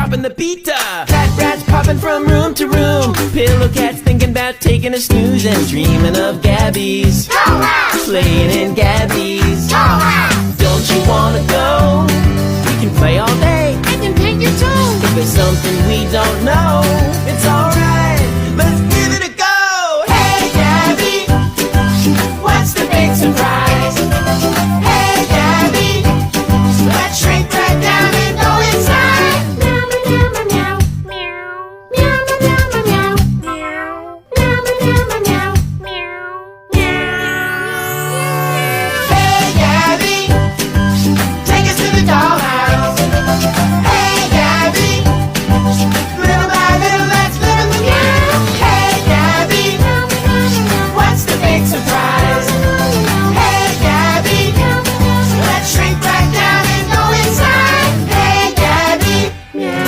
dropping the pita. Cat rats popping from room to room. Pillow cats thinking about taking a snooze and dreaming of Gabbies. Playing in Gabbies. Don't you wanna go? We can play all day. I can paint your toes. If there's something we don't know,